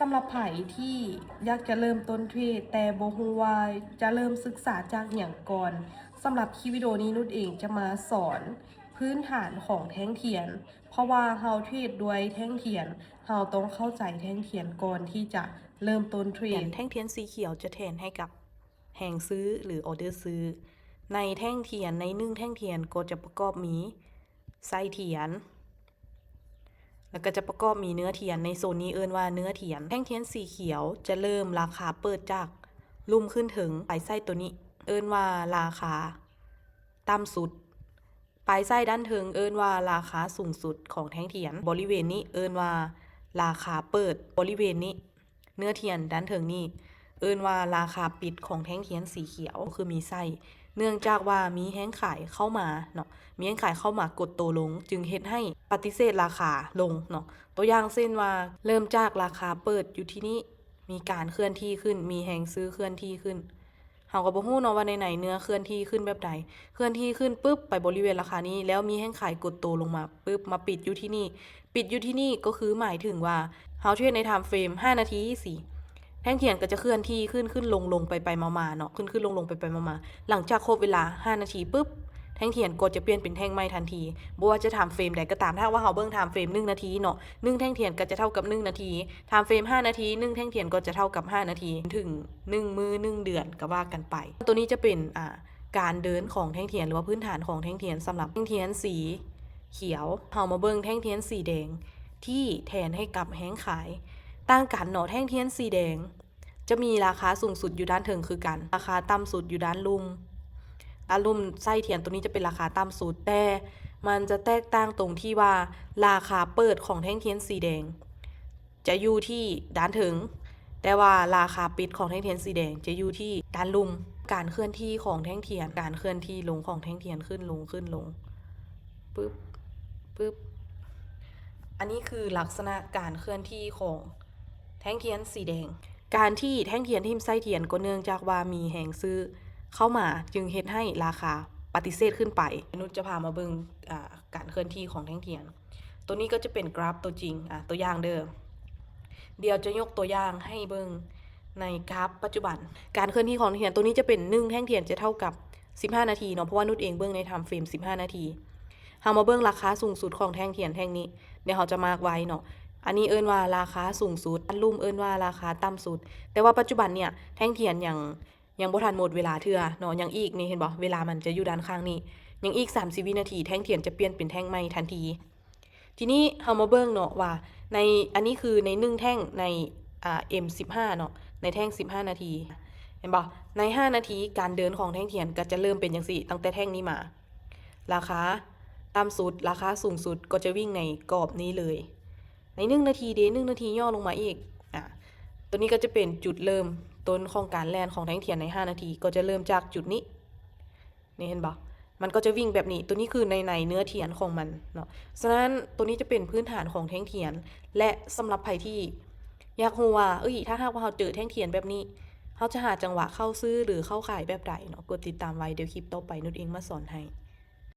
ສຳລັບໃຜທີ່ຢາກຈະເລີ່ມຕົ້ນເທຣດ ແຕ່ບໍ່ຮູ້ວ່າຈະເລີ່ມສຶກສາຈາກຫຍັງກ່ອນ, ສຳລັບຄລິບວິດີໂອນີ້ ນຸດເອງຈະມາສອນພື້ນຖານຂອງແທ່ງທຽນ, ເພາະວ່າເຮົາເທຣດດ້ວຍແທ່ງທຽນ, ເຮົາຕ້ອງເຂົ້າໃຈແທ່ງທຽນກ່ອນທີ່ຈະເລີ່ມຕົ້ນເທຣດ. ແທ່ງທຽນສີຂຽວຈະແທນໃຫ້ກັບແຮງຊື້ ຫຼື ອໍເດີຊື້. ໃນແທ່ງທຽນ, ໃນໜຶ່ງແທ່ງທຽນກໍຈະປະກອບມີໄສ້ທຽນ ແລ້ວກໍຈະປະກອບມີເນື້ອທຽນ. ໃນໂຊນນີ້ເອີ້ນວ່າເນື້ອທຽນ. ແທ່ງທຽນສີຂຽວຈະເລີ່ມລາຄາເປີດຈາກລຸ່ມຂຶ້ນເທິງ, ປາຍໄສ້ໂຕນີ້ເອີ້ນວ່າລາຄາຕ່ຳສຸດ, ປາຍໄສ້ດ້ານເທິງເອີ້ນວ່າລາຄາສູງສຸດຂອງແທ່ງທຽນ. ບໍລິເວນນີ້ເອີ້ນວ່າລາຄາເປີດ, ບໍລິເວນນີ້ ເນື້ອທຽນດ້ານເທິງນີ້ເອີ້ນວ່າລາຄາປິດຂອງແທ່ງທຽນສີຂຽວ, ຄືມີໄສ້, ເນື່ອງຈາກວ່າມີແຮງຂາຍເຂົ້າມາເນາະ, ມີແຮງຂາຍເຂົ້າມາກົດໂຕລົງ, ຈຶ່ງເຮັດໃຫ້ປະຕິເສດລາຄາລົງເນາະ. ຕົວຢ່າງເຊັ່ນວ່າ ເລີ່ມຈາກລາຄາເປີດຢູ່ທີ່ນີ້, ມີການເຄື່ອນທີ່ຂຶ້ນ, ມີແຮງຊື້ເຄື່ອນທີ່ຂຶ້ນ. ເຮົາກໍບໍ່ຮູ້ເນາະວ່າໃນໃນເນື້ອເຄື່ອນທີ່ຂຶ້ນແບບໃດ. ເຄື່ອນທີ່ຂຶ້ນປຶບ ໄປບໍລິເວນລາຄານີ້ ແລ້ວມີແຮງຂາຍກົດໂຕລົງມາປຶບ ມາປິດຢູ່ທີ່ນີ້, ປິດຢູ່ທີ່ນີ້ກໍຄືໝາຍເຖິງວ່າເຮົາເທຣດໃນທາມເຟຣມຫ້ານາທີຊີ້, ແທ່ງທຽນກໍຈະເຄື່ອນທີ່ຂຶ້ນໆລົງໆໄປໆມາໆເນາະ, ຂຶ້ນໆລົງໆໄປໆມາໆ. ຫຼັງຈາກຄົບເວລາຫ້ານາທີປຶບ ແທ່ງທຽນກໍຈະປ່ຽນເປັນແທ່ງໃໝ່ທັນທີ, ບໍ່ວ່າຈະທາມເຟຣມໃດກໍຕາມ. ຖ້າຫາກວ່າເຮົາເບິ່ງທາມເຟຣມໜຶ່ງນາທີເນາະ, ໜຶ່ງແທ່ງທຽນກໍຈະເທົ່າກັບໜຶ່ງນາທີ, ທາມເຟຣມຫ້ານາທີ ໜຶ່ງແທ່ງທຽນກໍຈະເທົ່າກັບຫ້ານາທີ, ເຖິງໜຶ່ງມື້ ໜຶ່ງເດືອນກໍວ່າກັນໄປ. ຕົວນີ້ຈະເປັນ ອ່າ ການເດີນຂອງແທ່ງທຽນ ຫຼືວ່າພື້ນຖານຂອງແທ່ງທຽນ. ສຳລັບແທ່ງທຽນສີຂຽວ, ເຮົາມາເບິ່ງແທ່ງທຽນສີແດງທີ່ແທນໃຫ້ກັບແຮງຂາຍ. ຕ່າງກັນເນາະ, ແທ່ງທຽນສີແດງຈະມີລາຄາສູງສຸດຢູ່ດ້ານເທິງຄືກັນ, ລາຄາຕ່ຳສຸດຢູ່ດ້ານລຸ່ມ. ດ້ານລຸ່ມໄສ້ທຽນຕົວນີ້ຈະເປັນລາຄາຕ່ຳສຸດ, ແຕ່ມັນຈະແຕກຕ່າງຕົງທີ່ວ່າລາຄາເປີດຂອງແທ່ງທຽນສີແດງ ຈະຢູ່ທີ່ດ້ານເທິງ, ແຕ່ວ່າລາຄາປິດຂອງແທ່ງທຽນສີແດງຈະຢູ່ທີ່ດ້ານລຸ່ມ. ການເຄື່ອນທີ່ຂອງແທ່ງທຽນ, ການເຄື່ອນທີ່ລົງຂອງແທ່ງທຽນ, ຂຶ້ນລົງ ຂຶ້ນລົງ, ປຶບ ປຶບ. ອັນນີ້ຄືລັກສະນະການເຄື່ອນທີ່ຂອງແທ່ງທຽນສີແດງ. ການທີ່ແທ່ງທຽນຖິ້ມໄສ້ທຽນ ກໍເນື່ອງຈາກວ່າມີແຮງຊື້ເຂົ້າມາ, ຈຶ່ງເຮັດໃຫ້ລາຄາປະຕິເສດຂຶ້ນໄປ. ນຸດຈະພາມາເບິ່ງ ອ່າ ການເຄື່ອນທີ່ຂອງແທ່ງທຽນ. ຕົວນີ້ກໍຈະເປັນກຣາຟຕົວຈິງ, ອ່າ ຕົວຢ່າງເດີ. ດຽວຈະຍົກຕົວຢ່າງໃຫ້ເບິ່ງໃນກຣາຟປັດຈຸບັນ. ການເຄື່ອນທີ່ຂອງແທ່ງທຽນ, ຕົວນີ້ຈະເປັນໜຶ່ງແທ່ງທຽນຈະເທົ່າກັບສິບຫ້ານາທີເນາະ, ເພາະວ່ານຸດເອງເບິ່ງໃນທາມເຟຣມສິບຫ້ານາທີ. ເຮົາມາເບິ່ງລາຄາສູງສຸດຂອງແທ່ງທຽນແທ່ງນີ້, ດຽວເຮົາຈະມາກໄວ້ເນາະ. ອັນນີ້ເອີ້ນວ່າລາຄາສູງສຸດ, ອັນລຸ່ມເອີ້ນວ່າລາຄາຕ່ຳສຸດ. ແຕ່ວ່າປັດຈຸບັນເນີ້ຍ ແທ່ງທຽນຍັງ ຍັງບໍ່ທັນໝົດເວລາເທື່ອເນາະ, ຍັງອີກນີ້ ເຫັນບໍ່? ເວລາມັນຈະຢູ່ດ້ານຂ້າງນີ້, ຍັງອີກສາມສິບວິນາທີ ແທ່ງທຽນຈະປ່ຽນເປັນແທ່ງໃໝ່ທັນທີ. ທີນີ້ເຮົາມາເບິ່ງເນາະວ່າໃນ ອັນນີ້ຄືໃນໜຶ່ງແທ່ງໃນ ອ່າ ເອັມສິບຫ້າເນາະ, ໃນແທ່ງສິບຫ້ານາທີ ເຫັນບໍ່? ໃນຫ້ານາທີ ການເດີນຂອງແທ່ງທຽນກໍຈະເລີ່ມເປັນຈັ່ງຊີ້, ຕັ້ງແຕ່ແທ່ງນີ້ມາ ລາຄາຕ່ຳສຸດ, ລາຄາສູງສຸດ ກໍຈະວິ່ງໃນກອບນີ້ເລີຍ. ໃນໜຶ່ງນາທີເດ, ໜຶ່ງນາທີຫຍໍ້ລົງມາອີກ. ອາ ຕົວນີ້ກໍຈະເປັນຈຸດເລີ່ມຕົ້ນຂອງການແລ່ນຂອງແທ່ງທຽນໃນຫ້ານາທີ, ກໍຈະເລີ່ມຈາກຈຸດນີ້. ນີ້ເຫັນບໍ່? ມັນກໍຈະວິ່ງແບບນີ້. ຕົວນີ້ຄືໃນ ໃນເນື້ອທຽນຂອງມັນເນາະ. ສະນັ້ນ ຕົວນີ້ຈະເປັນພື້ນຖານຂອງແທ່ງທຽນ. ແລະ ສຳລັບໃຜທີ່ຢາກຮູ້ວ່າ ເອີຍ ຖ້າຫາກວ່າເຮົາເຈີແທ່ງທຽນແບບນີ້ ເຮົາຈະຫາຈັງຫວະເຂົ້າຊື້ ຫຼື ເຂົ້າຂາຍແບບໃດເນາະ, ກົດຕິດຕາມໄວ້, ດຽວຄລິບຕໍ່ໄປນຸດເອງມາສອນໃຫ້.